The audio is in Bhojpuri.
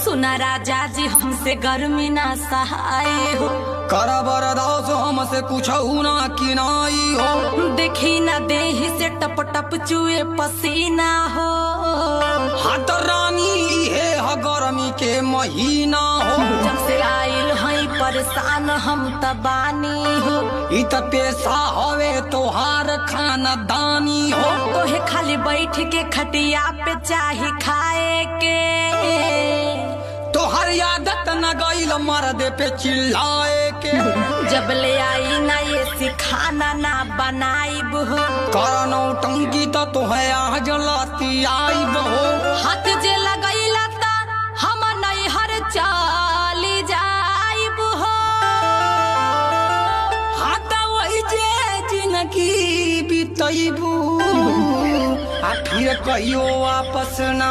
सुना राजा जी हमसे गर्मी ना सहाय हो। कर बरदास हमसे कुछ ना किनाई हो। देखी ना देही से टप टप चुए पसीना हो। हाथ रानी हे ह गर्मी के महीना हो। जब से आइल हई परेशान हम तबानी हो। इ त पेशा हवे तोहार खानदानी हो। तोहे खाली बैठ के खटिया पे चाही खाए के। तोहर आदत न गईल मर्द पे चिल्लाए के। जब ले आई ना ये सिखाना ना बनाइब हो। कर नौटंकी त तोहे आज लाती आईब हो। हाथ जे लगैला ता हम नैहर चली जाइब हो। हाथ वही जे जिंदगी बितैबू आ फिर कहियो वापस ना